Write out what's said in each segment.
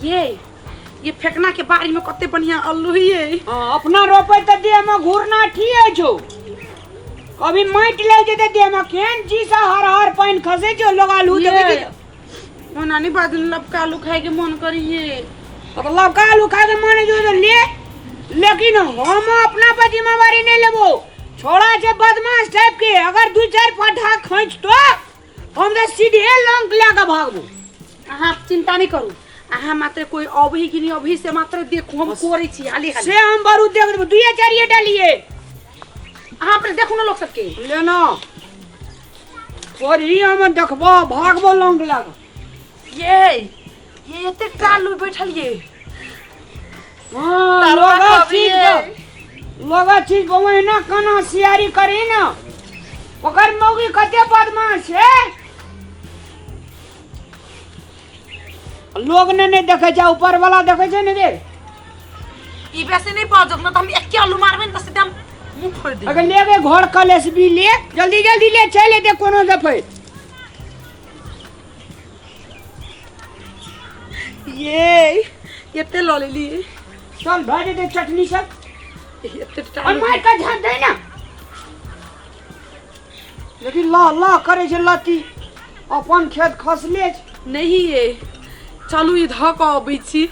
ये फेकना के बाड़ी में कते बढ़िया आलू ये। हाँ, अपना रोपे तऽ देह में घूरना ठिए छौ। कभी माटि लागि जेतै देह में, केहन जी से हर हर पानि खसै छौ, लोग आलू देखै छै। ओना नहीं बाजू, लबका आलू खाए के मन करिए। अब लबका आलू खाए के मन जो तो ले, लेकिन हम अपना पर जिम्मेवारी नहीं लेबो। छोड़ा छै बदमाश टाइप के, अगर दू चार पठा खींच तो हम तो सीधे लंक लए के भागबो। अहाँ चिंता नहीं करू, अहाँ मात्र कोई अबही कि नहीं अबही से मात्र देखू, हम कोरै छी हाली हाली। से हम बरू देख देबो, दुइये चारिये डालिए। अहाँ अपने देखू ना लोग सबके। लेना और ही हम देखबो भागबो लंक लए के। ये एते टालू बैठल ये। हाँ, तरुआ लोगा खबी चीज ये। पर, लोगा चीज पर ओहिना केना सियारी करी ना, ओकर मौगी कते बदमाश है। लोग ने नहीं देखे छै, ऊपर वाला देखे छै ने रे। ई वैसे नहीं बाजत ना, त हम एके आलू मारबै ने त सीधा मुंह फोड़ देब। अगर ले गए घर कलेस भी ले, जल्दी जल्दी ले चल एते कोनो दफे। ये एते ल लेली। चल भए जेतै चटनी सब। एते और टालू। मार के झाँक दे ना। लेकिन ला ला करे छै लती, अपन खेत खसले छै। नहीं ये चलू ई धऽ कऽ अबै छी।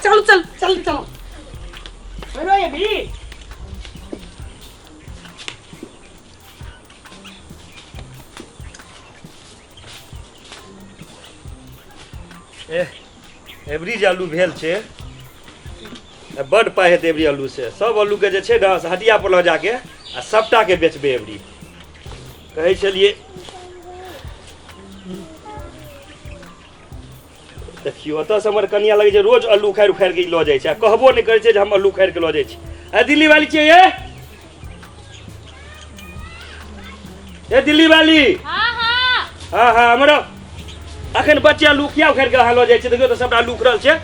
चलू चल चल चल। हेलो ये भी। ए एवरी जे आलू भेल छै बड पाइ हेतै एवरी आलू से। सब आलू के जे छै ने से हटिया पर लऽ जाके आ सबटा के बेचबै एवरी। कहै छलियै देखियौ ओतऽ से हमर कनिया लगै छै रोज आलू उखाड़ि उखाड़ि के ई लऽ जाइ छै आ कहबो नहि करै छै जे हम आलू उखाड़ि के लऽ जाइ छी। आ दिल्ली वाली छियै ये? ए दिल्ली वाली। हाँ, हाँ। हाँ, हाँ, हमरो अखन बच्चा आलू किया उखाड़ि के अहाँ लऽ जाइ छियै? देखियौ तऽ सबटा आलू उखड़ल छै।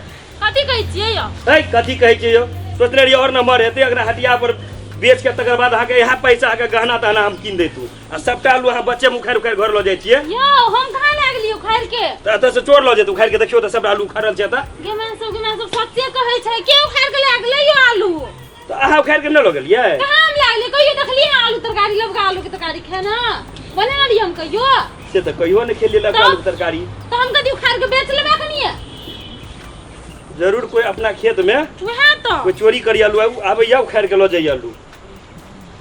कथी कहै छियै यौ? है कथी कहै छियै यौ? सोचने रहियै और नंबर हेतै, अगर हटिया पर बेच के तकर बाद अहाँके इएह पैसा अहाँके गहना तहना हम कीन दैतहुँ आ सबटा आलू अहाँ बच्चे में उखाड़ि उखाड़ि घर लऽ जाइ छियै। यौ हम कहाँ लए गेलियै उखाड़ि के? तऽ एतऽ से चोर लऽ जेतै उखाड़ि के। देखियौ तऽ सबटा आलू उखाड़ल छै एतऽ। गे माय सब, गे माय सब सच्चे कहै छै, के उखाड़ि के लए गेलै यौ आलू? तऽ अहाँ उखाड़ि के नहि लऽ गेलियै? कहाँ हम लए गेलियै? कहियो देखलियै आलू तरकारी, लबका आलू के तरकारी खेना बनेने रहियै हम कहियो? से तऽ कहियो नहि खेलियै लबका आलू के तरकारी। तऽ हम कथी उखाड़ि के बेच लेबै अखनिये? जरूर कोई अपना खेत में वएह तऽ कोई चोरी करी आलू आबैया उखाड़ि के लऽ जाइया आलू।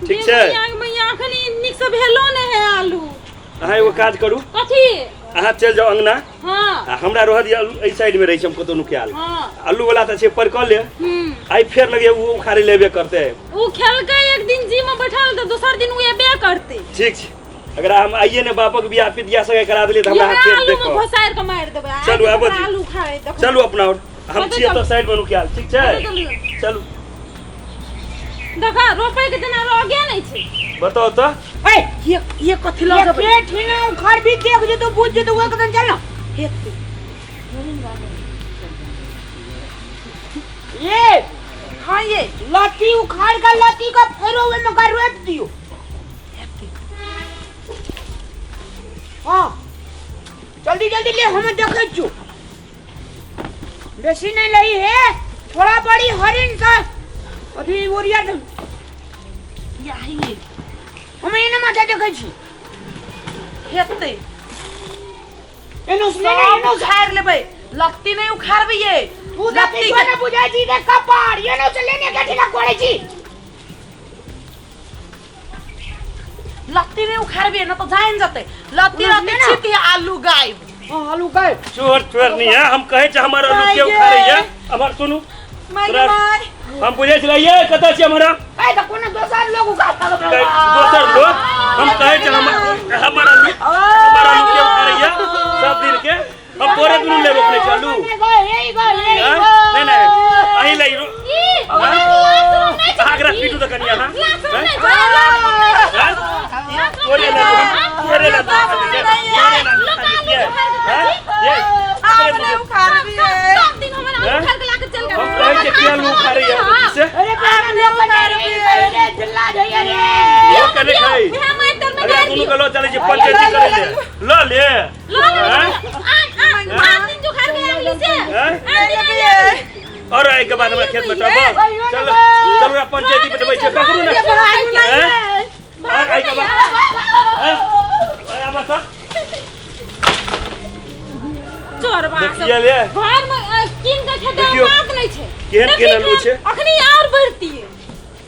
ठीक छै? मैया अखनी नीक से भेलो नहि है आलू। अहाँ एगो काज करू। कथी? अहाँ चलि जाउ अंगना। हाँ। आ हमरा रहऽ दिअ, आलू एहि साइड में रहै छै, हम कतौ नुकायल। हाँ। आलू वाला तऽ छै परकले। हम्म। आइ फेर लगैया ओ उखाड़े लेबे करतै। ओ खेलकै एक दिन जी में बैठल तऽ दोसर दिन ओ एबे करतै। ठीक छै, अगर हम आइए ने बापक बियाह पितिया सगे करा देलियै तऽ हमरा इएह फेर आलू में देखब। घोसारि कऽ मारि देबै। आइ चलू, तऽ आबऽ ओकरा दियौ। आलू खाइ देखो। चलू अपना और हम कतऽ छियै चलू? तऽ साइड में नुकायल। ठीक छै? कतऽ चलू? चलू। देखा रोपै के जेना रोगे नहि छै। बताउ तऽ। ए, ये कथी लऽ जेबै? ये ठिना उखाड़ भी देख जेतौ, बुझ जेतौ, ओकरा कतऽ चल ना। हेतै। ये। हाँ, ये। लत्ती उखाड़ के लत्ती का फेरो ओहिमे का रोपि दियौ। हाँ, जल्दी जल्दी ले, हम देखै छियौ। बेसी नहीं लई है, थोड़ा बड़ी हरिण का अभी ओरिया दे। यही। हम एना माथा देखै छी। हेतै। एनो से सब एनो से। उखाड़ लेबै, लत्ती नहीं उखाड़बै ये। तू लत्ती लत्ती को ने बुझाई छी रे कपार, एनो से लेने के ठिका कोड़ै छी। लत्ती नहीं उखाड़बै ना तो जाइन जतै। लत्ती उना रहतै ने ना। छिती आलू गायब। हाँ, आलू गायब। चोर चोर नहीं है, हम कहै छी हमर आलू के उखाड़ै है। हमर सुनू। माय तोरा- माय। हम बुझै छलियै, ये कतऽ छी हमरा? ए, तऽ कोनो दोसर लोग उखाड़ सकत कहै, दोसर लोग? हम कहै छी हमर आलू, हमर आलू के उखाड़ै है सब दिन के। हम तोरे दुनू ले रोपने छी आलू। हाँ? नहीं, नहीं, अहीं ले रो- ई, हाँ? लाश नहि छै। अहाँ एकरा पीटू तऽ कनिया, हाँ? लाश हाँ? नहि छै, लाश नहि छै। हाँ? तोरे ले रो- तोरे ले रो- तोरे ले लोक आलू उखाड़ के हाँ? ये, अपने तोरे उखाड़बियै। सब दिन हमर आलू हाँ? उखाड़ के लाके चल गेल। हम कहै छियै के आलू उखाड़ै है से? अरे बाप रे, लोक रे, चिल्ला जाइए रे। लोक के नहि खाइ। उएह मारि तर में अरे गाड़ि दुनू दियौ। के लऽ चलै छी पंचायती करै ले। लऽ ले। लऽ ले, हाँ? आन, आन, आन दिन जो उखाड़ के लाके से। हाँ? आन दिन आलू और एहि के बाद हमरा खेत में टप चलो चलो ना पंचायती बैठबै छै पकड़ू ना हैं? और एहि के बाद हैं? आबऽ तऽ। चोरबा सब देखिए ले। घर में कीन के खेते देखियौ, बात नहीं छै केहन देखी केहन आलू छै। अखनी और बढ़तिए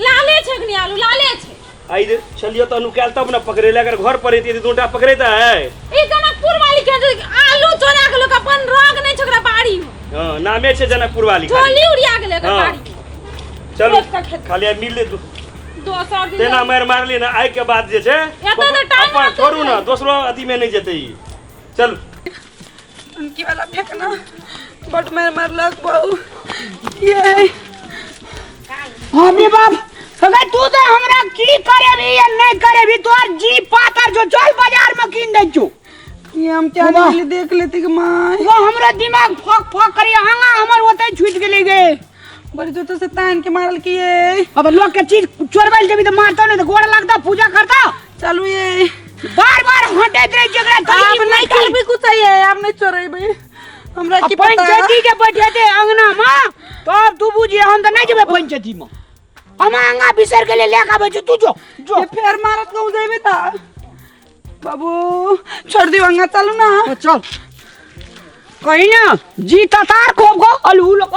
लाले छै अखनी आलू लाले छै आई जे छलियो तऽ नुकायल तब ने पकड़े ले अगर घर पर रहितियै तऽ दूटा पकड़ैत है ई जनकपुर वाली के जे आलू चोरा के लोक अपन रंग नहीं छै ओकरा बाड़ी में हँ नामे छै जनकपुर वाली खाली। झोली उड़िया गेलै ओकर हाँ। बाड़ी में चलू रोज का खेत। खाली आइ मिल दू दोसर दिन तेना मारि मारली ने आइ के बाद जे छै एतऽ तऽ टाइम अपन रहतै छोड़ू ने नहि। दोसरो अथी में नहि जेतै ई चलू उनकी वाला फेंकना बड मार मारलक बहु ये हमरे बाप अगर तू तो हमरा की करेबी या नहीं करेबी तोहर जी पातर जो चल बाजार में कीन दै छौ ये हम क्या वाह। निकली देख लेती कि माँ वो हमरा दिमाग फक फक करी आंगा हमर ओतै छूट गेलै गे बड़ी जोर से तान के मारल की ये अब लोग के चीज चोरबै लए जेबी तऽ मारतो नहीं तऽ गोड़ लगता पूजा करता चलू ये बार बार हटैत रहे जेकरा आप नहीं करबी कुछ है आप नहीं चोरेबी हमरा की पता पंचायती के बैठे थे अंगना में तब तू बुझिए हम तो नहीं जेबे पंचायती में हम अंगा बिसर के ले लेके आबै छी तू जो जो ये फेर मारत कहूँ जेबी ता बाबू छोड़ दियो अंगा चलू ना चल कहीं ना जी ततार खूब को अलू लोग